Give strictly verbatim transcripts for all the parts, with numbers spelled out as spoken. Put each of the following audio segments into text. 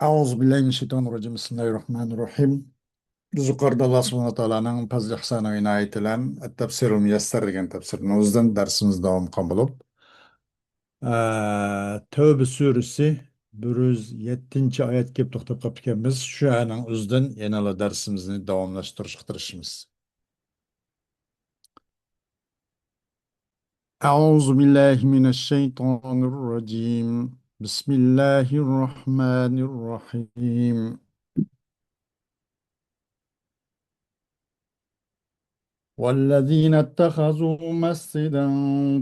أعوذ بالله من الشيطان الرجيم. بسم الله الرحمن الرحيم. يۇقىرىدا ئاللا سۇبھانەھۇ ۋە تائالانىڭ پەزلى ئىھسانى ۋە ئىنايىتى بىلەن التفسير الميسر دېگەن تەپسىرىمىزدىن دەرسىمىز داۋام قىلغان بولۇپ، ئە، تەۋبە سۈرىسى بىر يۈز يەتتىنچى ئايەتكە كېلىپ توختاپ قاپتىكەنمىز. شۇ ئايەتنىڭ ئۆزىدىن يەنىلا دەرسىمىزنى داۋاملاشتۇرۇشقا تىرىشىمىز. أعوذ بالله من الشيطان الرجيم. بسم الله الرحمن الرحيم. والذين اتخذوا مسجدا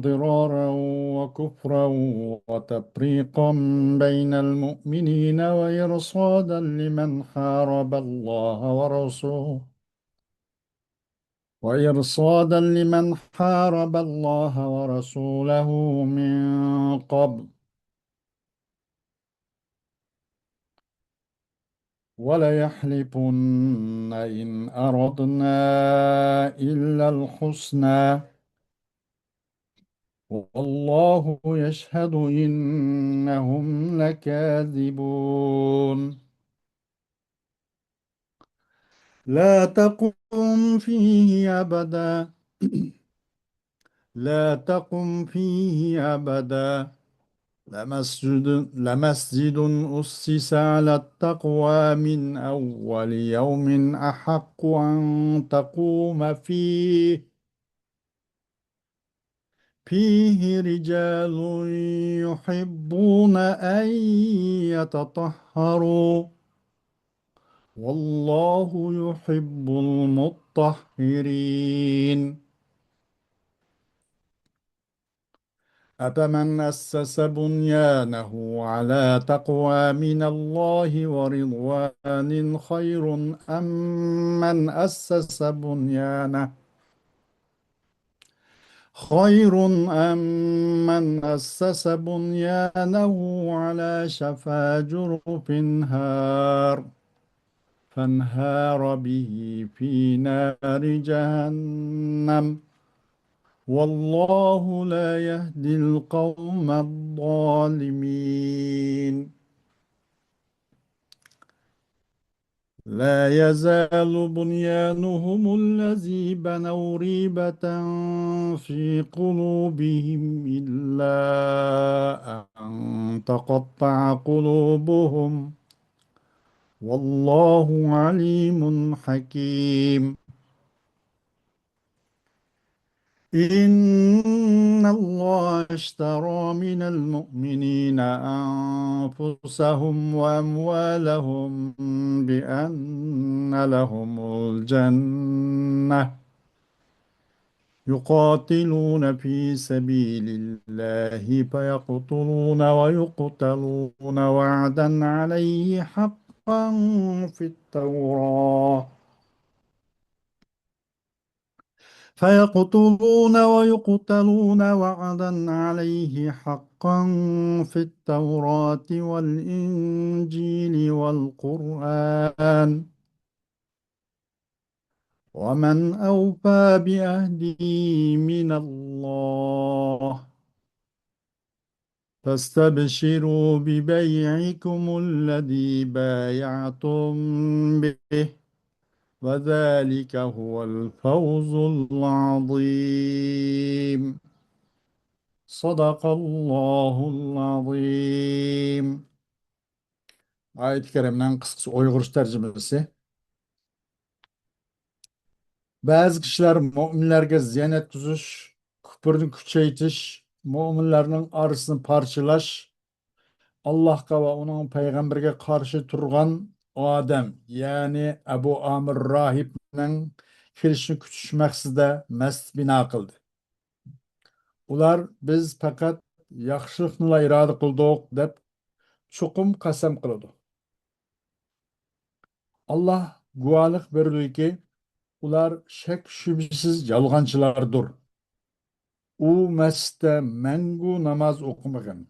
ضرارا وكفرا وتفريقا بين المؤمنين وإرصادا لمن حارب الله ورسوله وإرصادا لمن حارب الله ورسوله من قبل وليحلفن إن أردنا إلا الحسنى والله يشهد إنهم لكاذبون. لا تقم فيه أبدا. لا تقم فيه أبدا. لمسجد، لمسجد أسس على التقوى من أول يوم أحق أن تقوم فيه فيه رجال يحبون أن يتطهروا والله يحب المطهرين. أفمن أسس بنيانه على تقوى من الله ورضوان خير أم من أسس بنيانه خير أم من أسس بنيانه على شفا جرف هار فانهار به في نار جهنم والله لا يهدي القوم الظالمين. لا يزال بنيانهم الذي بنوا ريبة في قلوبهم إلا أن تقطع قلوبهم والله عليم حكيم. إن الله اشترى من المؤمنين أنفسهم وأموالهم بأن لهم الجنة يقاتلون في سبيل الله فيقتلون ويقتلون وعدا عليه حقا في التوراة فيقتلون ويقتلون وعدا عليه حقا في التوراة والإنجيل والقرآن ومن أوفى بعهده من الله فاستبشروا ببيعكم الذي بايعتم به وذلك هو الفوز العظيم. صدق الله العظيم. ئايەت كەرىمىنىڭ قىسقىچە ئۇيغۇرچە تەرجىمىسى. بەزى كىشىلەر مۆمىنلەرگە زىيان يەتكۈزۈش، كۇپۇرنى كۈچەيتىش، مۆمىنلەرنىڭ ئارىسىنى پارچىلاش، ئاللاھقا ۋە ئۇنىڭ پەيغەمبىرىگە قارشى تۇرغان ئادەم، يەنى ئەبۇ ئامىر راھىبنىڭ كېلىشىنى كۈتۈش مەقسىتىدە مەسچىت بىنا قىلدى. ئۇلار، «بىز پەقەت ياخشىلىقنىلا ئىرادە قىلدۇق» دەپ، چوقۇم قەسەم قىلىدۇ. ئاللاھ گۇۋاھلىق بېرىدۇكى، ئۇلار شەك-شۈبھىسىز يالغانچىلاردۇر. ئۇ مەسچىتتە مەڭگۈ ناماز ئوقۇمىغىن.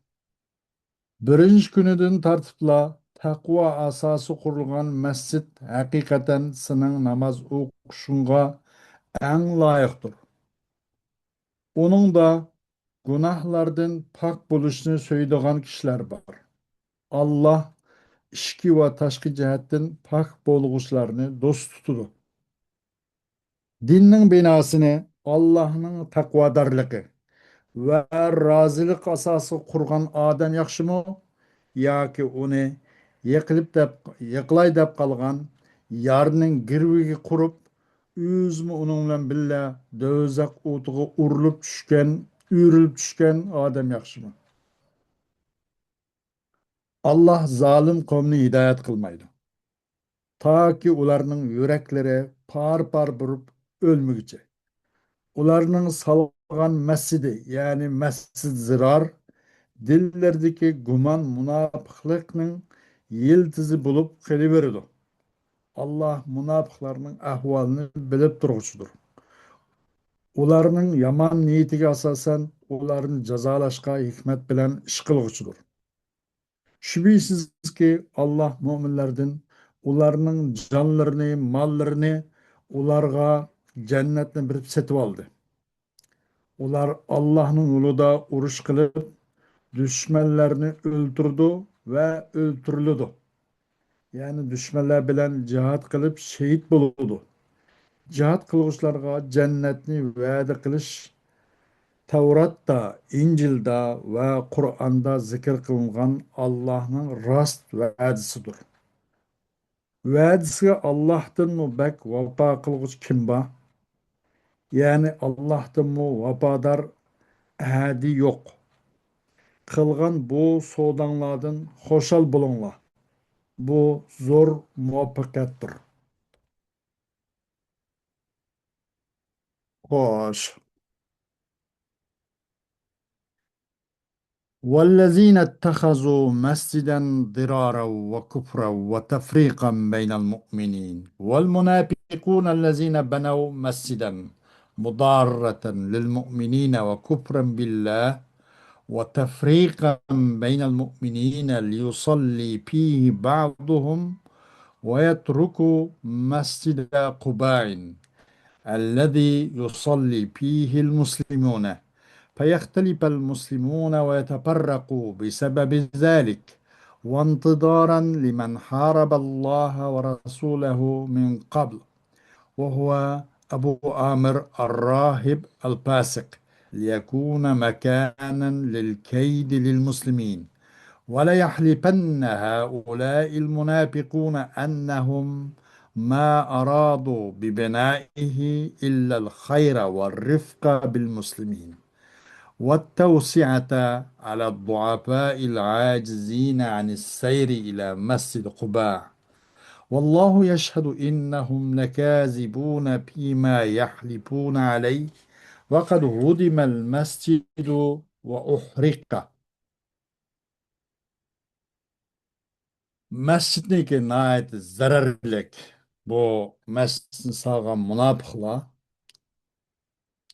بىرىنچى كۈنىدىن تارتىپلا تەقۋا ئاساسى قۇرۇلغان مەسچىت ھەقىقەتەن سېنىڭ ناماز ئوقۇشۇڭغا ئەڭ لايىقتۇر. ئۇنىڭدا گۇناھلاردىن پاك بولۇشنى سۆيىدىغان كىشىلەر بار. ئاللاھ ئىچكى ۋە تاشقى جەھەتتىن پاك بولغۇچىلارنى دوست تۇتىدۇ. دىننىڭ بىناسىنى ئاللاھنىڭ تەقۋادارلىقى ۋە رازىلىق ئاساسىغا قۇرغان ئادەم ياخشىمۇ ياكى ئۇنى يېقىلىپ دەپ، يېقىلاي دەپ قالغان يارنىڭ گىرۋىكى قۇرۇپ، ئۆزىمۇ ئۇنىڭ بىلەن بىللە دوزاخ ئوتىغا ئۇرۇلۇپ چۈشكەن، ئۆرۈلۈپ چۈشكەن ئادەم ياخشىمۇ؟ ئاللاھ زالىم قومنى ھىدايەت قىلمايدۇ، تاكى ئۇلارنىڭ يۈرەكلىرى پار-پار بولۇپ ئۆلمىگۈچە. ئۇلارنىڭ سالغان مەسچىتى، يەنى مەسچىت زىرار، دىللىرىدىكى گۇمان مۇناپىقلىقنىڭ يىلتىزى بولۇپ قېلىۋېرىدۇ. ئاللاھ مۇناپىقلارنىڭ ئەھۋالىنى بىلىپ تۇرغۇچىدۇر. ئۇلارنىڭ يامان نىيىتىگە ئاساسەن، ئۇلارنى جازالاشقا ھېكمەت بىلەن ئىش قىلغۇچىدۇر. شۈبھىسىزكى، ئاللاھ مۆمىنلەردىن ئۇلارنىڭ جانلىرىنى، ماللىرىنى ئۇلارغا جەننەتنى بېرىپ سېتىۋالدى. ئۇلار ئاللاھنىڭ يولىدا ئۇرۇش قىلىپ، دۈشمەنلەرنى ئۆلتۈرىدۇ ۋە ئۆلتۈرۈلىدۇ. يەنى دۈشمەنلەر بىلەن جىھاد قىلىپ شېھىت بولىدۇ. جىھاد قىلغۇچىلارغا جەننەتنى ۋەدە قىلىش تەۋراتتا، ئىنجىلدا ۋە قۇرئاندا زىكىر قىلىنغان ئاللاھنىڭ راست ۋەدىسىدۇر. ۋەدىسىگە ئاللاھتىنمۇ بەك ۋاپا قىلغۇچى كىم بار؟ يەنى ئاللاھتىنمۇ ۋاپادار ئەھەدى يوق. قىلغان بۇ سوداڭلاردىن خۇشال بولۇڭلار. بۇ زور مۇۋەپپەقىيەتتۇر. خوش. والذين اتخذوا مسجدا ضرارا وكفرا وتفريقا بين المؤمنين والمنافقون الذين بنوا مسجدا مضارة للمؤمنين وكفرا بالله وتفريقا بين المؤمنين ليصلي فيه بعضهم ويترك مسجد قباء الذي يصلي فيه المسلمون فيختلف المسلمون ويتفرقوا بسبب ذلك وانتظارا لمن حارب الله ورسوله من قبل وهو أبو عامر الراهب الفاسق ليكون مكانا للكيد للمسلمين وليحلفن هؤلاء المنافقون أنهم ما أرادوا ببنائه إلا الخير والرفق بالمسلمين والتوسعة على الضعفاء العاجزين عن السير إلى مسجد قباء والله يشهد إنهم لكاذبون فيما يحلفون عليه وقد هدم المسجد وأحرق. مەسچىتنىڭكى ناھايىتى زەرەرلىك، بۇ مەسچىتنى سالغان مۇناپىقلار،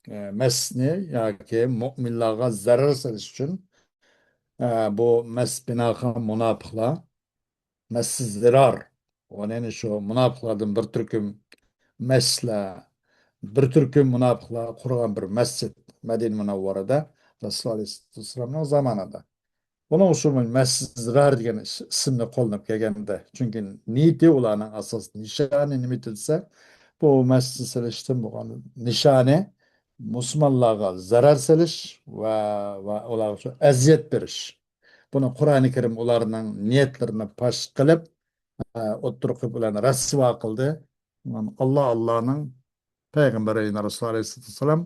ئە، مەسچىتنى ياكى مۆمىنلارغا زەرەر سېلىش ئۈچۈن، ئە، بۇ مەسچىت بىنا قىلغان مۇناپىقلار، مەسچىت زىرار، ئۇنى شۇ مۇناپىقلاردىن بىر تۈركۈم مەسچىتلەر، بىر تۈركۈم مۇناپىقلار قۇرغان بىر مەسچىت مەدىنە مۇنەۋۋەرىدە رەسۇلۇللاھ ئەلەيھىسسالامنىڭ زامانىدا. بۇنىڭ ئۈچۈن مەسچىت زىرار دېگەن ئىس-، ئىسىمنى قوللىنىپ كەلگەندە، چۈنكى نىيىتى ئۇلارنىڭ ئاساسىي نىشانى نېمە دېسە، بۇ مەسچىتنى سېلىشتىن بولغان نىشانى مۇسۇلمانلارغا زەرەر سېلىش ۋە، ۋە ئۇلارغا شۇ ئەزىيەت بېرىش. بۇنى قۇرئانى كەرىم ئۇلارنىڭ نىيەتلىرىنى پاش قىلىپ، ئە، ئوتتۇرىغا قويۇپ، ئۇلارنى رەسۋا قىلدى. ئاللا، ئاللانىڭ پەيغەمبىرى رەسۇلۇللاھ ئەلەيھىسسالام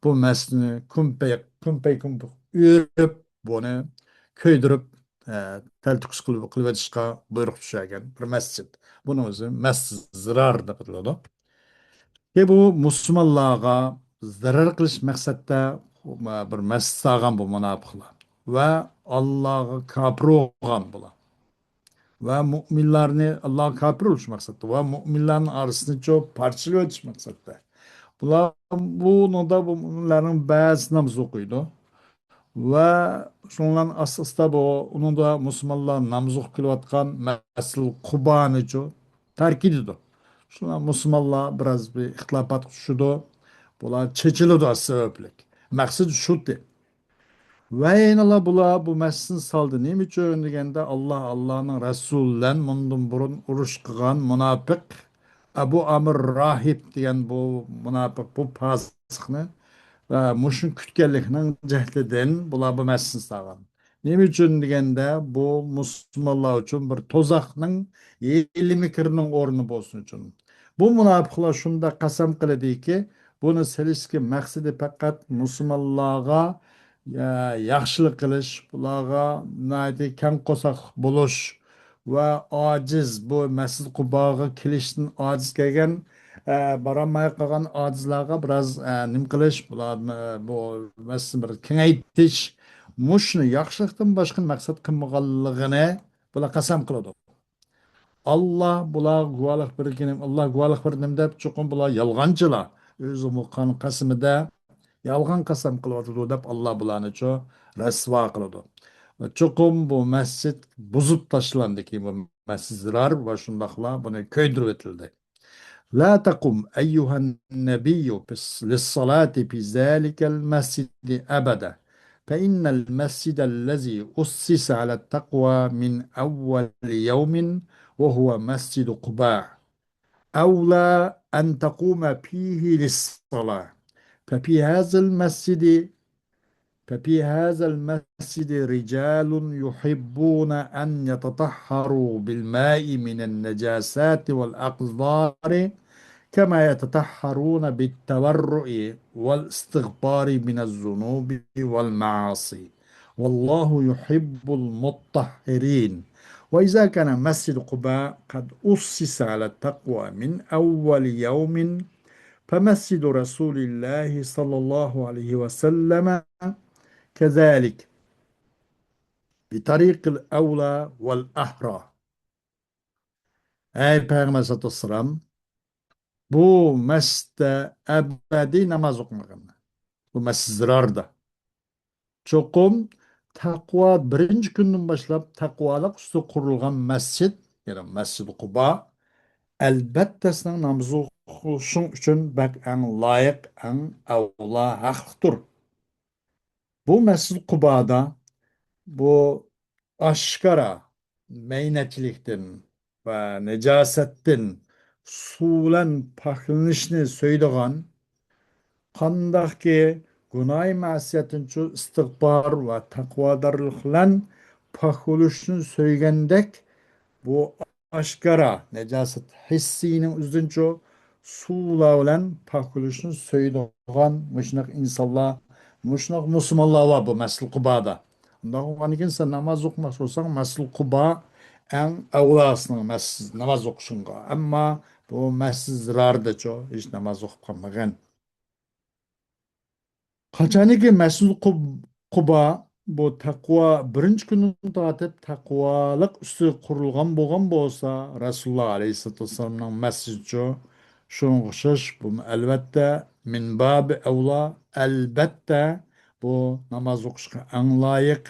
بۇ مەسچىتنى كۈمپەي، كۈمپەي كۈمپۈك ئۆرۈپ، بۇنى كۆيدۈرۈپ، ئە، تەلتۆكۈس قىلىپ، قىلىۋېتىشقا بۇيرۇق چۈشۈرگەن بىر مەسچىت. بۇنىڭ ئۆزى مەسچىت زىرار دەپ ئاتىلىدۇ. كى بۇ مۇسۇلمانلارغا زەرەر قىلىش مەقسەتتە بىر مەسچىت سالغان بۇ مۇناپىقلار ۋە ئاللاغا كاپىر بولغان بۇلار. ۋە مۆمىنلەرنى، ئاللاغا كاپىر بولۇش مەقسەتتە ۋە مۆمىنلەرنىڭ ئارىسىنى چوپ پارچىلىۋېتىش مەقسەتتە. بۇلار، بۇنىڭدا بۇ مۆمىنلەرنىڭ بەزىسى ناماز ئوقۇيدۇ. ۋە شۇنىڭ بىلەن ئاستا-ئاستا بۇ، ئۇنىڭدا مۇسۇلمانلار ناماز ئوقۇپ كېلىۋاتقان مەسجىدىل قۇبانىچۇ تەرك ئېتىدۇ. شۇنىڭ بىلەن مۇسۇلمانلار بىراز بىر ئىختىلاپاتقا چۈشىدۇ. بۇلار چېچىلىدۇ ئاشۇ سەۋەبلىك. مەقسىتى شۇتى. ۋە يەنىلا بۇلار بۇ مەسچىتنى سالدى. نېمە ئۈچۈن دېگەندە، ئاللا، ئاللانىڭ رەسۇلى بىلەن مۇندىن بۇرۇن ئۇرۇش قىلغان مۇناپىق ئەبۇ ئامىر راھىب دېگەن بۇ مۇناپىق، بۇ پاسىقنى ۋە مۇشۇنى كۈتكەنلىكنىڭ جەھلىدىن بۇلار بۇ مەسچىتنى سالغان. نېمە ئۈچۈن دېگەندە، بۇ مۇسۇلمانلار ئۈچۈن بىر تۇزاقنىڭ، ھىيلە-مىكىرنىڭ ئورنى بولسۇن ئۈچۈن. بۇ مۇناپىقلار شۇنداق قەسەم قىلىدىكى، بۇنى سېلىشتىكى مەقسىتى پەقەت مۇسۇلمانلارغا، يا-، ياخشىلىق قىلىش، بۇلارغا ناھايىتى كەڭ قورساقلىق بولۇش ۋە ئاجىز، بۇ مەسچىد قۇباغا كېلىشتىن ئاجىز كەلگەن، ئە، بارالماي قالغان ئاجىزلارغا بىراز، ئە، نېمە قىلىش، بۇلار، ئە، بۇ مەسچىتنى بىر كېڭەيتىش، مۇشۇنى ياخشىلىقتىن باشقا مەقسەت قىلمىغانلىقىنى بۇلار قەسەم قىلىدۇ. ئاللا بۇلارغا گۇۋاھلىق بەرگىنىم، ئاللا گۇۋاھلىق بەرگىنىم دەپ، چوقۇم بۇلار يالغانچىلار. ئۆزى قىلغان قەسىمىدە يالغان قەسەم قىلىۋاتىدۇ دەپ، ئاللا بۇلارنىچۇ رەسۋا قىلىدۇ. چوقۇم بۇ مەسچىت بۇزۇپ تاشلاندىكى، بۇ مەسچىت زىرار ۋە شۇنداقلا بۇنى كۆيدۈرۈۋېتىلدى. لا تقم أيها النبي للصلاة في ذلك المسجد أبدا، فإن المسجد الذي أسس على التقوى من أول يوم وهو مسجد قباء أولى أن تقوم فيه للصلاة، ففي هذا المسجد ففي هذا المسجد رجال يحبون أن يتطهروا بالماء من النجاسات والأقذار كما يتطهرون بالتورع والاستغفار من الذنوب والمعاصي، والله يحب المطهرين. وإذا كان مسجد قباء قد أسس على التقوى من أول يوم فمسجد رسول الله صلى الله عليه وسلم كذلك بطريق الأولى والأحرى. ئەي پەيغەمبەر ئەلەيھىسسالاتۇ ۋەسسالام، بۇ مەسچىتتە ئەبەدىي ناماز ئوقۇمىغىن. بۇ مەسچىت زىراردا. چوقۇم تەقۋا، بىرىنچى كۈندىن باشلاپ تەقۋالىق ئۈستىگە قۇرۇلغان مەسچىت، يەنى مەسچىدى قۇبا، ئەلبەتتە سېنىڭ ناماز ئوقۇشۇڭ ئۈچۈن بەك ئەڭ لايىق، ئەڭ ئەۋلا، ھەقلىقتۇر. بۇ مەسچىدى قۇبادا بۇ ئاشكارا مەينەتچىلىكتىن ۋە نەجاسەتتىن سۇ بىلەن پاكلىنىشنى سۆيىدىغان، قانداقكى گۇناھى مەسىيەتتىنچۇ ئىستىغپار ۋە تەقۋادارلىق بىلەن پاك بولۇشنى سۆيگەندەك، بۇ ئاشكارا نەجاسەت ھېسسىينىڭ ئۆزىدىنچۇ سۇلار بىلەن پاك بولۇشنى سۆيىدىغان مۇشۇنداق ئىنسانلار، مۇشۇنداق مۇسۇلمانلار بار بۇ مەسچىدى قۇبادا. ئۇنداق بولغاندىكىن سەن ناماز ئوقۇماقچى بولساڭ، مەسچىدى قۇبا ئەڭ ئەۋلاسىنىڭ مەسچىدى ناماز ئوقۇشۇڭغا. ئەمما بۇ مەسچىدى زىرارىدىچۇ ھېچ ناماز ئوقۇپ قالمىغىن. قاچانكى مەسچىدى قۇب-، قۇبا بۇ تەقۋا، بىرىنچى كۈندىن تارتىپ تەقۋالىق ئۈستىگە قۇرۇلغان بولغان بولسا، رەسۇلۇللا ئەلەيھىسسالاتۇ ۋەسسالامنىڭ مەسچىدىچۇ، شۇنىڭغا ئوخشاش، بۇمۇ ئەلۋەتتە، مىن بابى ئەۋلا، ئەلبەتتە، بۇ ناماز ئوقۇشقا ئەڭ لايىق،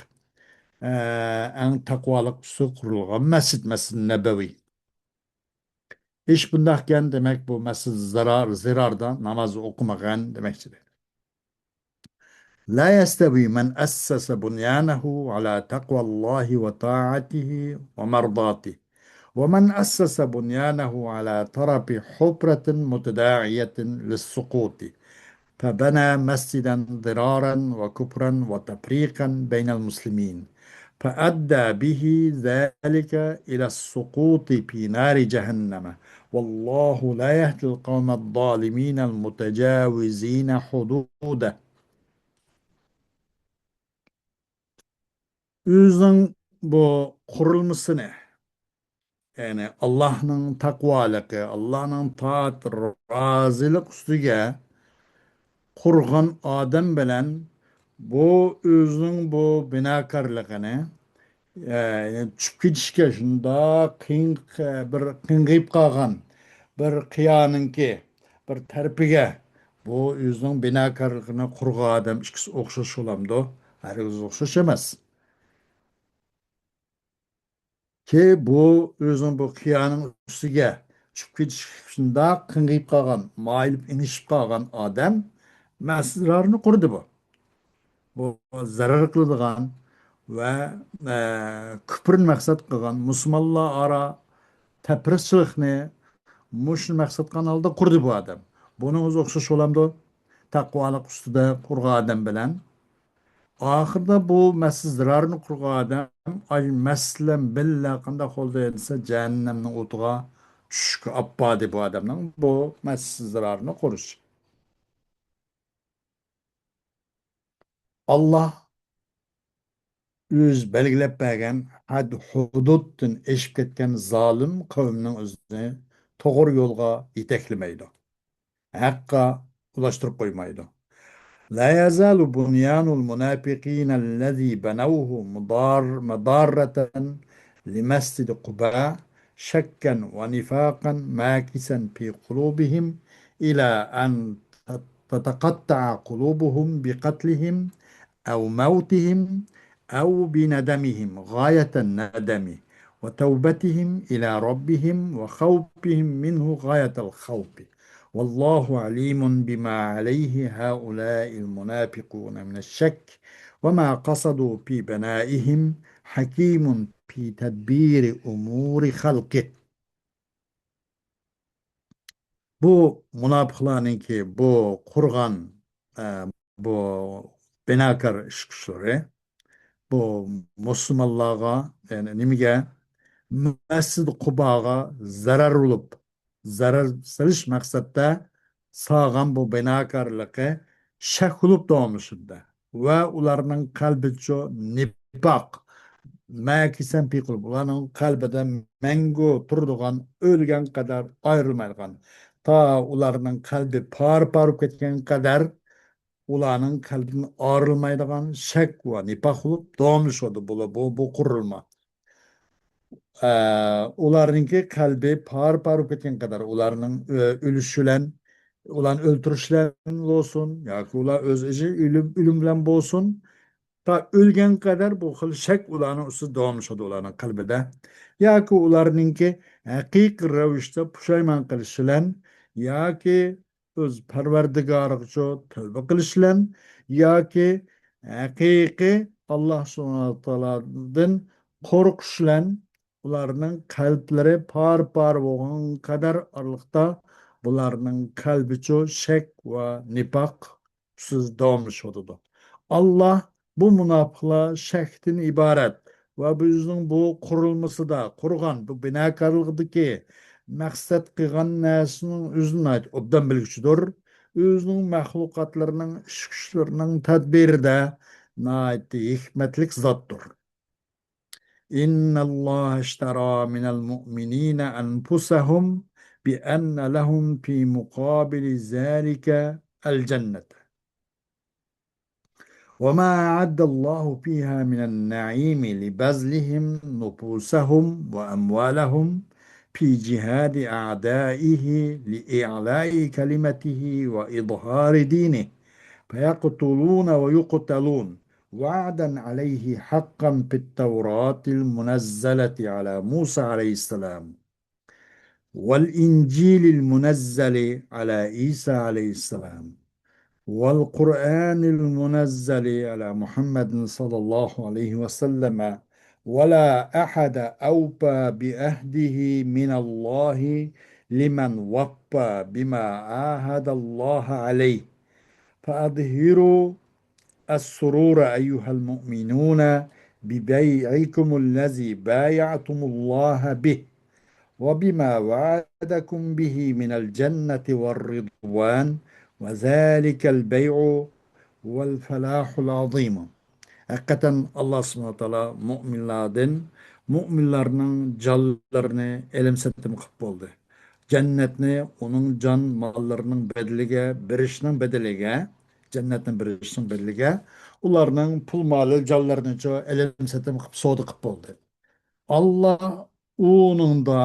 ئە، ئەڭ تەقۋالىق ئۈستىگە قۇرۇلغان مەسچىت، مەسچىدى نەبەۋى. ئىش بۇنداقكەن، دېمەك، بۇ مەسچىدى زىرار-، زىراردا ناماز ئوقۇمىغىن دېمەكچىدى. لا يستوي من أسس بنيانه على تقوى الله وطاعته ومرضاته، ومن أسس بنيانه على طرف حفرة متداعية للسقوط، فبنى مسجدا ضرارا وكفرا وتفريقا بين المسلمين، فأدى به ذلك إلى السقوط في نار جهنم، والله لا يهدي القوم الظالمين المتجاوزين حدوده. ئۆزىنىڭ بۇ قۇرۇلمىسىنى، يەنى ئاللاھنىڭ تەقۋالىقى، ئاللاھنىڭ تائەت، رازىلىق ئۈستىگە قۇرغان ئادەم بىلەن بۇ ئۆزىنىڭ بۇ بىناكارلىقىنى، ئە، چۈشۈپ كېتىشكە شۇنداق قىيىن، بىر قىينىغىپ قالغان بىر قىيانىڭكى بىر تەرىپىگە بۇ ئۆزىنىڭ بىناكارلىقىنى قۇرغان ئادەم ئىككىسى ئوخشاش بولامدۇ؟ ھەرگىز ئوخشاش ئەمەس. كى بۇ ئۆزىنىڭ بۇ قىيانىڭ ئۈستىگە چۈشۈپ كېتىشكە شۇنداق قىينىغىپ قالغان، مايىلىپ ئېڭىشىپ قالغان ئادەم مەسچىدى زىرارنى قۇردى بۇ. بۇ زەرەر قىلىدىغان ۋە، ئە، كۇپرنى مەقسەت قىلغان، مۇسۇلمانلار ئارا تەپرىقىچىلىقنى مۇشۇنى مەقسەت قىلغان ھالدا قۇردى بۇ ئادەم. بۇنىڭ ئۆزى ئوخشاش بولامدۇ؟ تەقۋالىق ئۈستىدە قۇرغان ئادەم بىلەن. ئاخىرىدا بۇ مەسچىت زىرارىنى قۇرغان ئادەم، ئاي، مەسچىت بىلەن بىللە قانداق بولدى دېسە، جەھەننەمنىڭ ئوتىغا چۈشۈشكە ئاپاردى بۇ ئادەمنىڭ بۇ مەسچىت زىرارىنى قۇرۇشى. ئاللا ئۆزى بەلگىلەپ بەرگەن ھەد-ھۇدۇدتىن ئېشىپ كەتكەن زالىم قەۋمنىڭ ئۆزىنى توغرا يولغا يېتەكلىمەيدۇ. ھەققە ئۇلاشتۇرۇپ قويمايدۇ. لا يزال بنيان المنافقين الذي بنوه مضار-، مضارة لمسجد قباء شكا ونفاقا ماكثا في قلوبهم إلى أن تتقطع قلوبهم بقتلهم أو موتهم أو بندمهم غاية الندم وتوبتهم إلى ربهم وخوفهم منه غاية الخوف. والله عليم بما عليه هؤلاء المنافقون من الشك وما قصدوا في بنائهم حكيم في تدبير أمور خلقه. بۇ مۇناپىقلارنىڭكى بۇ قۇرغان، ئە، بۇ بىناكار ئىش-كۈچلىرى، بۇ مۇسۇلمانلارغا، يەنى نېمىگە، مەسجىد قۇباغا زەرەر بولۇپ، زەرەر سېلىش مەقسەتتە سالغان بۇ بىناكارلىقى شەك بولۇپ داۋاملىشىدۇ. ۋە ئۇلارنىڭ قەلبىچۇ نىپاق، ماكىسەن پى قۇلۇب، ئۇلارنىڭ قەلبىدە مەڭگۈ تۇرىدىغان، ئۆلگەن قەدەر ئايرىلمايدىغان، تا ئۇلارنىڭ قەلبى پارە-پارە بولۇپ كەتكەن قەدەر ئۇلارنىڭ قەلبىدىن ئايرىلمايدىغان شەك ۋە نىپاق بولۇپ داۋاملىشىۋاتىدۇ بۇ، بۇ، بۇ قۇرۇلما. ئە، ئۇلارنىڭكى قەلبى پارە-پارە بولۇپ كەتكەن قەدەر، ئۇلارنىڭ ئۆ-، ئۆلۈشى بىلەن، ئۇلارنى ئۆلتۈرۈشلەر بىلەن بولسۇن ياكى ئۇلار ئۆز ئىشى ئۆلۈم، ئۆلۈم بىلەن بولسۇن، تا ئۆلگەن قەدەر بۇ خىل شەك ئۇلارنىڭ ئۈستىدە داۋاملىشىدۇ ئۇلارنىڭ قەلبىدە. ياكى ئۇلارنىڭكى ھەقىقىي رەۋىشتە پۇشايمان قىلىشى بىلەن ياكى ئۆز پەرۋەردىگارىغىچۇ تەۋبە قىلىش بىلەن ياكى ھەقىقىي ئاللا سۇبھانەھۇ ۋە تائالادىن قورقۇش بىلەن ئۇلارنىڭ قەلبلىرى پارە-پارە بولغان قەدەر ئارىلىقتا بۇلارنىڭ قەلبىچۇ شەك ۋە نىپاق ئۈستىدە داۋاملىشىۋاتىدۇ. ئاللا بۇ مۇناپىقلار شەكتىن ئىبارەت ۋە بۇ ئۆزىنىڭ بۇ قۇرۇلمىسىدا قۇرغان بۇ بىناكارلىقىدىكى مەقسەت قىلغان نەرسىنىڭ ئۆزىنى ناھايىتى ئوبدان بىلگۈچىدۇر. ئۆزىنىڭ مەخلۇقاتلىرىنىڭ ئىش-كۈچلىرىنىڭ تەدبىرىدە ناھايىتى ھېكمەتلىك زاتتۇر. إن الله اشترى من المؤمنين أنفسهم بأن لهم في مقابل ذلك الجنة. وما أعد الله فيها من النعيم لبذلهم نفوسهم وأموالهم في جهاد أعدائه لإعلاء كلمته وإظهار دينه، فيقتلون ويقتلون، وعدا عليه حقا في التوراة المنزلة على موسى عليه السلام، والإنجيل المنزل على عيسى عليه السلام، والقرآن المنزل على محمد صلى الله عليه وسلم، ولا أحد أوفى بعهده من الله لمن وفى بما عاهد الله عليه، فأظهروا السرور أيها المؤمنون ببيعكم الذي بايعتم الله به وبما وعدكم به من الجنة والرضوان وذلك البيع والفلاح العظيم. ھەقىقەتەن ئاللا سۇبھانەھۇ ۋە تائالا مۇئمىنلاردىن، مۇئمىنلارنىڭ جانلىرىنى ئېلىم-سېتىم قىلىپ بولدى. جەننەتنى ئۇنىڭ جان ماللىرىنىڭ بەدىلىگە بېرىشنىڭ بەدىلىگە، جەننەتنى بېرىشنىڭ بەدىلىگە ئۇلارنىڭ پۇل مالى جانلىرىنىچۇ ئېلىم-سېتىم قىلىپ سودا قىلىپ بولدى. ئاللا ئۇنىڭدا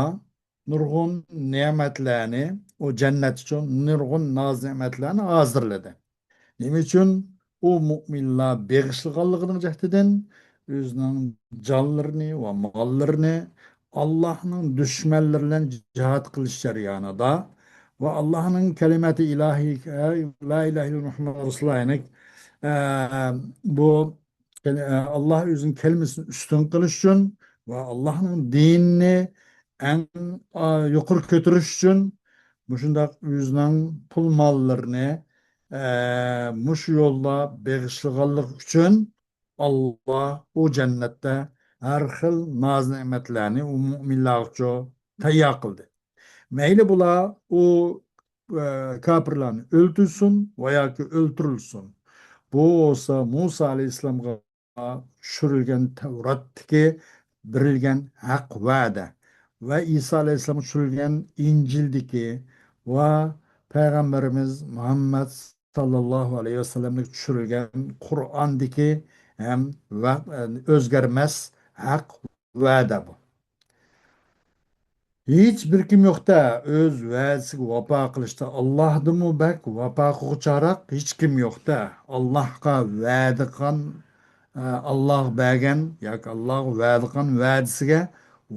نۇرغۇن نېمەتلەرنى، ئۇ جەننەت ئۈچۈن نۇرغۇن ناز-نېمەتلەرنى ھازىرلىدى. نېمە ئۈچۈن؟ ئۇ مۇئمىنلار بېغىشلىغانلىقىنىڭ جەھىتىدىن ئۆزىنىڭ جانلىرىنى ۋە ماللىرىنى ئاللاھنىڭ دۈشمەنلىرى بىلەن جىھاد قىلىش جەريانىدا ۋە ئاللاھنىڭ كەلىمەتى ئىلاھىي، لا ئىلاھە ئىللەللاھ مۇھەممەد رەسۇلۇللاھ، يەنى ئە، بۇ، ئە، ئاللاھ ئۆزىنىڭ كەلىمىسىنى ئۈستۈن قىلىش ئۈچۈن ۋە ئاللاھنىڭ دىنىنى ئەڭ، ئا، يۇقىرى كۆتۈرۈش ئۈچۈن مۇشۇنداق ئۆزىنىڭ پۇل ماللىرىنى، ئە، مۇشۇ يولدا بېغىشلىغانلىقى ئۈچۈن ئاللاھ ئۇ جەننەتتە ھەر خىل ناز-نېمەتلەرنى ئۇ مۆمىنلەرگىچۇ تەييار قىلدى. مەيلى بۇلار ئۇ، ئە، كاپىرلارنى ئۆلتۈرسۇن ۋە ياكى ئۆلتۈرۈلسۇن. بۇ بولسا مۇسا ئەلەيھىسسالامغا چۈشۈرۈلگەن تەۋراتتىكى بېرىلگەن ھەق ۋەدە ۋە ئىسا ئەلەيھىسسالامغا چۈشۈرۈلگەن ئىنجىلدىكى ۋە پەيغەمبىرىمىز مۇھەممەد ساللاللاھۇ ئەلەيھى ۋەسەللەمگە چۈشۈرۈلگەن قۇرئاندىكى ھەم ۋە، ئۆزگەرمەس ھەق ۋەدە بۇ. ھېچ بىر كىم يوق-دە، ئۆز ۋەدىسىگە ۋاپا قىلىشتا ئاللاھدىنمۇ بەك ۋاپا قىلغۇچىراق ھېچ كىم يوق-دە. ئاللاھقا ۋەدە قىلغان، ئە، ئاللاھ بەرگەن ياكى ئاللاھقا ۋەدە قىلغان ۋەدىسىگە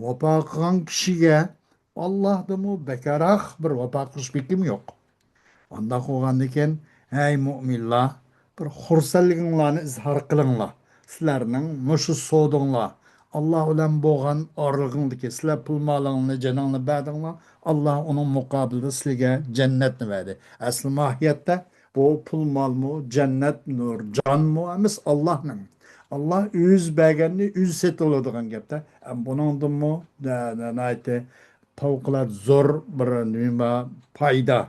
ۋاپا قىلغان كىشىگە ئاللاھدىنمۇ بەكرەك بىر ۋاپا قىلغۇچى بىر كىم يوق. ئانداق بولغاندىكىن، ھەي مۆمىنلەر، بىر خۇرسەنلىكىڭلارنى ئىزھار قىلىڭلار. سىلەرنىڭ مۇشۇ سودىڭلار، ئاللاھ بىلەن بولغان ئارىلىقىڭدىكى، سىلەر پۇل مالىڭلارنى، جېنىڭلارنى بەردىڭلار، ئاللاھ ئۇنىڭ مۇقابىلىدا سىلەرگە جەننەتنى بەردى. ئەسلى ماھىيەتتە بۇ پۇل مالمۇ، جەننەتمۇ، جانمۇ ئەمەس، ئاللاھنىڭ. ئاللاھ ئۆزى بەرگەننى ئۆزى سېتىۋالىدىغان گەپتە. ئەم، بۇنىڭدىنمۇ، نە-، نە-، ناھايىتى پەۋقۇلئاددە زور بىر نېمە پايدا.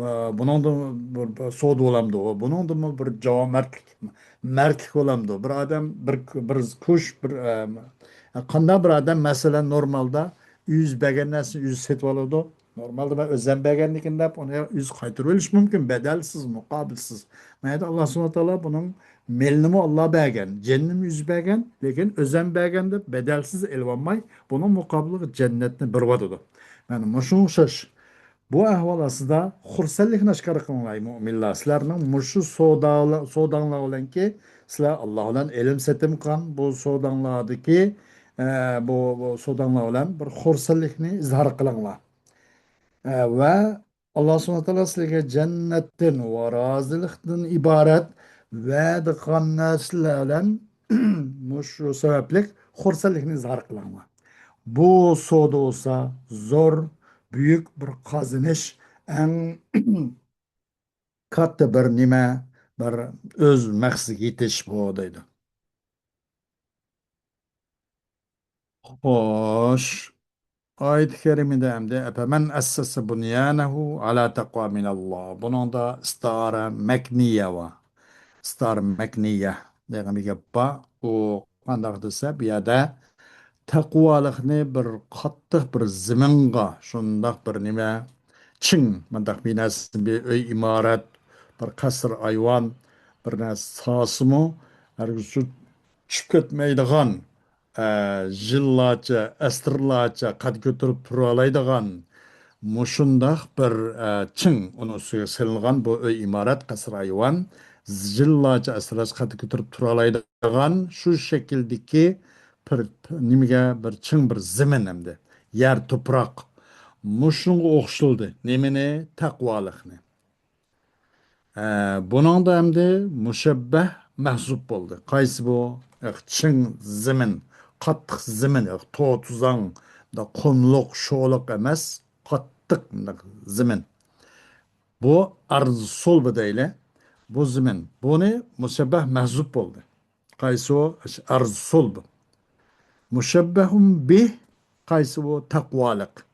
ۋە بۇنىڭدىن بىر، بىر سودا بولامدۇ؟ بۇنىڭدىنمۇ بىر جاۋابمەردلىك، مەردلىك بولامدۇ؟ بىر ئادەم، بىر، بىر كۇش، بىر، ئە، قانداق بىر ئادەم، مەسىلەن، نورمالدا ئۆزى بەرگەن نەرسىنى ئۆزى سېتىۋالىدۇ. نورمالدا مەن ئۆزۈم بەرگەندىكىن دەپ، ئۇنى ئۆزى قايتۇرۇۋېلىشى مۇمكىن، بەدەلسىز، مۇقابىلسىز. مانا ئاللاھ سۇبھانەھۇ ۋە تائالا بۇنىڭ مېلىنىمۇ ئاللاھ بەرگەن، جېنىنىمۇ ئۆزى بەرگەن، لېكىن ئۆزۈم بەرگەن دەپ بەدەلسىز ئېلىۋالماي، بۇنىڭ مۇقابىلىغا جەننەتنى بېرىۋاتىدۇ. مانا مۇشۇنىڭغا ئوخشاش. بۇ ئەھۋال ئاستىدا خۇرسەنلىكنى ئاشكارا قىلىڭلار، مۆمىنلەر. سىلەرنىڭ مۇشۇ سودا-، سوداڭلار بىلەنكى، سىلەر ئاللاھ بىلەن ئېلىم-سېتىم قىلغان بۇ سوداڭلاردىكى، ئە، بۇ، بۇ سوداڭلار بىلەن بىر خۇرسەنلىكنى ئىزھار قىلىڭلار. ئە، ۋە ئاللاھ سۇبھانەھۇ ۋە تائالا سىلەرگە جەننەتتىن ۋە رازىلىقتىن ئىبارەت ۋەدە قىلغان نەرسىلەر بىلەن مۇشۇ سەۋەبلىك خۇرسەنلىكنى ئىزھار قىلىڭلار. بۇ سودا بولسا زور، بۈيۈك بىر قازىنىش، ئەڭ كاتتا بىر نېمە، بىر ئۆز مەقسىتىگە يېتىش بۇ، دەيدۇ. خوش. ئايەت كەرىمىدە ئەمدى، «ئەپەمەن ئەسسەسە بۇنيانەھۇ ئەلا تەقۋا مىنەللا.» بۇنىڭدا ئىستىئارە مەكنىيە بار. ئىستىئارە مەكنىيە دېگەن بىر گەپ بار. ئۇ قانداق دېسە، بۇ يەردە تەقۋالىقنى بىر قاتتىق بىر زېمىنغا، شۇنداق بىر نېمە، چىڭ، مۇنداق بىر نەرسە، بىر ئۆي ئىمارەت، بىر قەسىر ئايۋان، بىر نەرسە سالسىمۇ، ھەرگىز چۈشۈپ كەتمەيدىغان، ئە، يىللارچە، ئەسىرلەرچە قەد كۆتۈرۈپ تۇرالايدىغان مۇشۇنداق بىر، ئە، چىڭ، ئۇنىڭ ئۈستىگە سېلىنغان بۇ ئۆي ئىمارەت، قەسىر ئايۋان، يىللارچە، ئەسىرلەرچە قەد كۆتۈرۈپ تۇرالايدىغان شۇ شەكىلدىكى بىر، نېمىگە، بىر چىڭ بىر زېمىن ئەمدى، يەر، تۇپراق. مۇشۇنىڭغا ئوخشىتىلدى. نېمىنى؟ تەقۋالىقنى. ئە، بۇنىڭدا ئەمدى مۇشەببەھ مەھزۇپ بولدى. قايسى بۇ؟ ياق، چىڭ زېمىن، قاتتىق زېمىن، ياق، تو-، توزاڭ، دا قۇملۇق، شولۇق ئەمەس، قاتتىق مۇنداق زېمىن. بۇ ئەرز سۇلبى دەيلى. بۇ زېمىن. بۇنى مۇشەببەھ مەھزۇپ بولدى. قايسى ئۇ؟ ئەرز سۇلبى. مۇشەببەھۇن بىھ، قايسى بۇ؟ تەقۋالىق.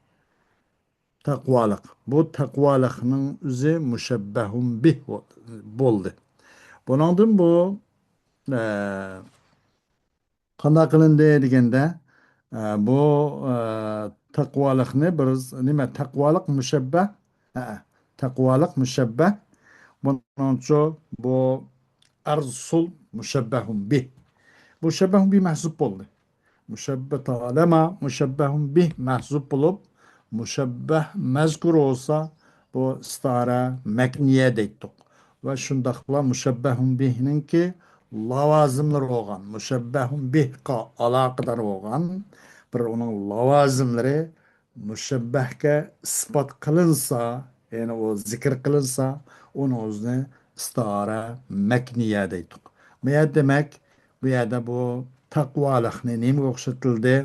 تەقۋالىق. بۇ تەقۋالىقنىڭ ئۆزى مۇشەببەھۇن بىھ بو-، بولدى. بۇنىڭدىن بۇ، ئە، قانداق قىلىندى دېگەندە، ئە، بۇ، ئە، تەقۋالىقنى بىر، نېمە، تەقۋالىق مۇشەببەھ، ھە، تەقۋالىق مۇشەببەھ. بۇنىڭچۇ بۇ ئەرز سۇلب مۇشەببەھۇن بىھ. مۇشەببەھۇن بىھ مەھزۇپ بولدى. مۇشەببەھ تالەما مۇشەببەھۇن بىھ مەھزۇپ بولۇپ، مۇشەببەھ مەزكۇر بولسا، بۇ ئىستىئارە مەكنىيە دەيتتۇق. ۋە شۇنداقلا مۇشەببەھۇن بىھنىڭكى لاۋازىملىرى بولغان، مۇشەببەھۇن بىھقا ئالاقىدار بولغان بىر ئۇنىڭ لاۋازىملىرى مۇشەببەھكە ئىسپات قىلىنسا، يەنى ئۇ زىكىر قىلىنسا، ئۇنىڭ ئۆزىنى ئىستىئارە مەكنىيە دەيتتۇق. بۇ يەردە دېمەك، بۇ يەردە بۇ تەقۋالىقنى نېمىگە ئوخشىتىلدى؟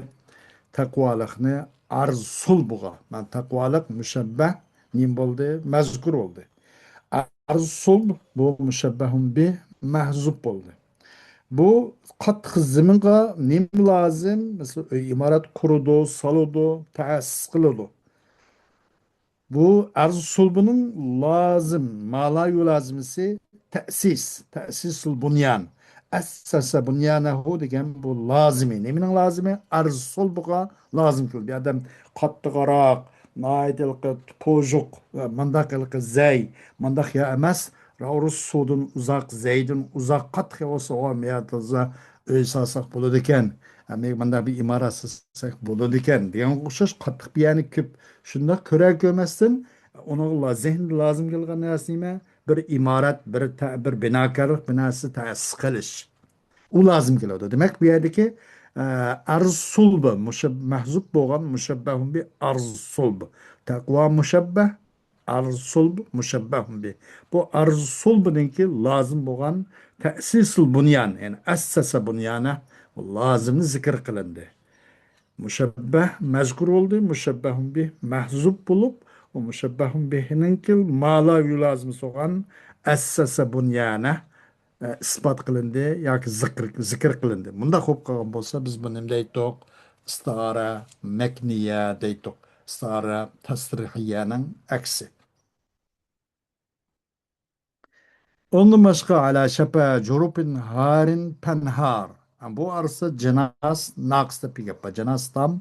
تەقۋالىقنى ئەرز سۇلبىغا. مانا تەقۋالىق مۇشەببەھ نېمە بولدى؟ مەزكۇر بولدى. ئەرز سۇلب بۇ مۇشەببەھۇن بىھ مەھزۇب بولدى. بۇ قاتتىق زېمىنغا نېمە لازىم؟ مەسىلەن، ئۆي ئىمارەت قۇرىدۇ، سالىدۇ، تەسىس قىلىدۇ. بۇ ئەرز سۇلبىنىڭ لازىم، ما لا يۇلازىمىسى تەسىس، تەسىسۇل بۇنيان. ئەسسەسە بۇنيانەھۇ دېگەن بۇ لازىمى. نېمىنىڭ لازىمى؟ ئەرز سۇلبىغا لازىم كېلىدۇ. بۇ ئادەم قاتتىقراق، ناھايىتى ھېلىقى پوژۇق، مانداق ھېلىقى زەي، مانداق يا ئەمەس، ئورۇس سۇدىن ئۇزاق، زەيدىن ئۇزاق، قاتتىق يا بولسا، ئۇ مەيەردە ئۆي سالساق بولىدىكەن، ھەم مانداق بىر ئىمارەت سالساق بولىدىكەن دېگەنگە ئوخشاش قاتتىق بىر يەرنى كۆپ شۇنداق كۆرە كۆرمەستىن، ئۇنىڭغا لا-، زېھنىدە لازىم كېلىدىغان نەرسە نېمە؟ بىر ئىمارەت، بىر تە-، بىر بىناكارلىق، بىر نەرسە تەسىس قىلىش. ئۇ لازىم كېلىدۇ. دېمەك، بۇ يەردىكى، ئە، ئەرز سۇلبى، مۇشە-، مەھزۇب بولغان مۇشەببەھۇن بى ئەرز سۇلب. تەقۋا مۇشەببەھ، ئەرز سۇلب مۇشەببەھۇن بى. بۇ ئەرز سۇلبىنىڭكى لازىم بولغان تەسىسۇل بۇنيان، يەنى ئەسسەسە بۇنيانە، لازىمنى زىكىر قىلىندى. مۇشەببەھ مەزكۇر بولدى، مۇشەببەھۇن بى مەھزۇب بولۇپ، ئۇ مۇشەببەھۇن بىھنىڭكى ما لا يۇلازىمىسى بولغان ئەسسەسە بۇنيانە، ئە، ئىسپات قىلىندى ياكى زىكىر، زىكىر قىلىندى. مۇنداق بولۇپ قالغان بولسا، بىز بۇنى نېمە دەيتتۇق؟ ئىستىئارە مەكنىيە دەيتتۇق. ئىستىئارە تەسرىھىيەنىڭ ئەكسى. ئۇندىن باشقا، ئەلا شەپە جۇرۇپىن ھارىن پەنھار. بۇ ئارىسىدا جىناس ناقىس دەپ بىر گەپ بار. جىناس تام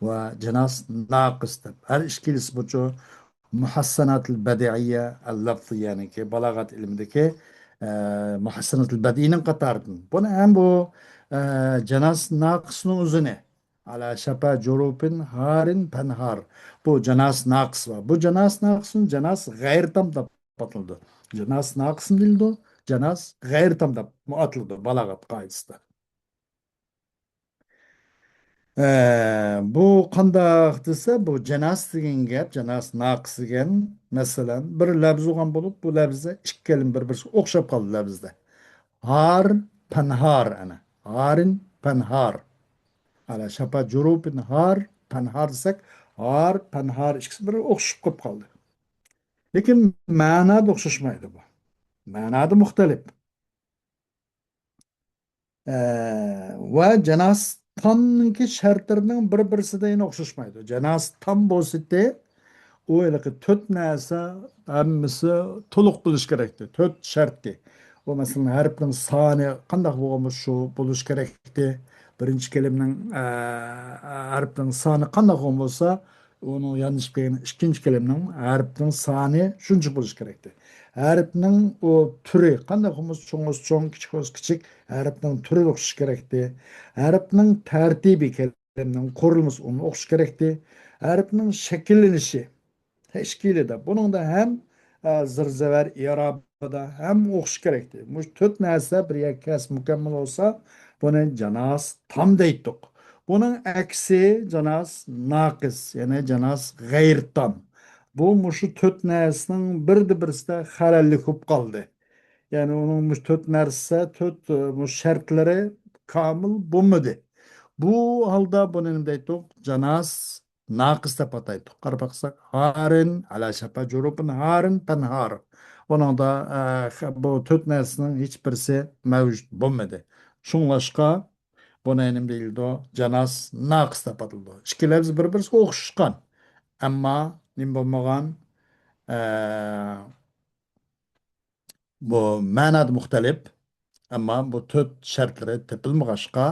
ۋە جىناس ناقىس دەپ. ھەر ئىككىلىسى بۇچۇ مۇھەسسەناتىل بەدىئىيە ئەل لەفزىيەنىڭكى، بالاغەت ئىلمىدىكى، ئە، مۇھەسسەناتىل بەدىئىنىڭ قاتارىدىن. بۇنى ھەم بۇ، ئە، جىناس ناقىسنىڭ ئۆزىنى، ئەلا شەپە جۇرۇپىن ھارىن پەنھار. بۇ جىناس ناقىس بار. بۇ جىناس ناقىسنى جىناس غەيرىتام دەپ ئاتىلىدۇ. جىناس ناقىسمۇ دېيىلىدۇ، جىناس غەيرىتام دەپ ئاتىلىدۇ بالاغەت قائىدىسىدە. ئە، بۇ قانداق دېسە، بۇ جىناس دېگەن گەپ، جىناس ناقىس دېگەن، مەسىلەن، بىر لەپز بولغان بولۇپ، بۇ لەپزدە ئىككى كەلىمە بىر-بىرسىگە ئوخشاپ قالدى لەپزدە. ھار، پەنھار، ئەنە. ھارىن، پەنھار. ئەلا شەپە جۇرۇپىن ھار، پەنھار دېسەك، ھار، پەنھار ئىككىسى بىر ئوخشىشىپ قېلىپ قالدى. لېكىن مەنادا ئوخشاشمايدۇ بۇ. مەنادا مۇختەلىپ. ئە، ۋە جىناس تامنىڭكى شەرتلىرىنىڭ بىر-بىرسىدە يەنە ئوخشاشمايدۇ. جىناس تام بولسىتى، ئۇ ھېلىقى تۆت نەرسە ھەممىسى تولۇق بولۇش كېرەكتى. تۆت شەرتتى. ئۇ، مەسىلەن، ھەرپنىڭ سانى قانداق بولغان بولسا، شۇ بولۇش كېرەكتى. بىرىنچى كەلىمىنىڭ، ئە، ھەرپنىڭ سانى قانداق بولغان بولسا، ئۇنىڭ ياندىشىپ كەلگەن ئىككىنچى كەلىمىنىڭ ھەرپنىڭ سانى شۇنچە بولۇشى كېرەكتى. ھەرپنىڭ ئۇ تۈرى قانداق بولسا، چوڭ بولسا چوڭ، كىچىك بولسا كىچىك، ھەرپنىڭ تۈرى ئوخشىشى كېرەكتى. ھەرپنىڭ تەرتىپى، كەلىمىنىڭ قۇرۇلمىسى ئۇنىڭ ئوخشىشى كېرەكتى. ھەرپنىڭ شەكىللىنىشى، تەشكىلىدە، بۇنىڭدا ھەم، ئە، زىر زەۋەر ئىرابىدا ھەم ئوخشىشى كېرەكتى. مۇشۇ تۆت نەرسە بىر يەرگە كەلسە مۇكەممەل بولسا، بۇنى جىناس تام دەيتتۇق. بۇنىڭ ئەكسى جىناس ناقىس، يەنى جىناس غەيرىي تام. بۇ مۇشۇ تۆت نەرسىنىڭ بىردە بىرسىدە خەلەللىك بولۇپ قالدى. يەنى ئۇنىڭ مۇشۇ تۆت نەرسە، تۆت، ئە، مۇشۇ شەرتلىرى كامىل بولمىدى. بۇ ھالدا بۇنى نېمە دەيتتۇق؟ جىناس ناقىس دەپ ئاتايتتۇق. قاراپ باقساق، ھارىن، ئەلا شەپە جۇرۇپىن ھارىن پەنھار. بۇنىڭدا، ئە، خە-، بۇ تۆت نەرسىنىڭ ھېچ بىرسى مەۋجۇت بولمىدى. شۇڭلاشقا، بۇنى نېمە دېيىلىدۇ؟ جىناس ناقىس دەپ ئاتىلىدۇ. ئىككى لەپز بىر-بىرسىگە ئوخشاشقان. ئەمما نېمە بولمىغان؟ ئە، بۇ مەنادە مۇختەلىپ، ئەمما بۇ تۆت شەرتلىرى تېپىلمىغاچقا،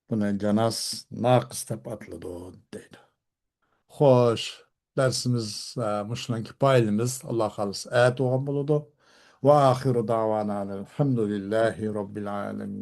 بۇنى جىناس ناقىس دەپ ئاتىلىدۇ، دەيدۇ. خوش، دەرسىمىز، ئە، مۇشۇنىڭ كىپايىلىمىز، ئاللا خالىسا ئەتە بولغان بولىدۇ. ۋە ئاخىرۇ داۋانا ئەلھەمدۇلىللاھى رەببىل ئالەمىن.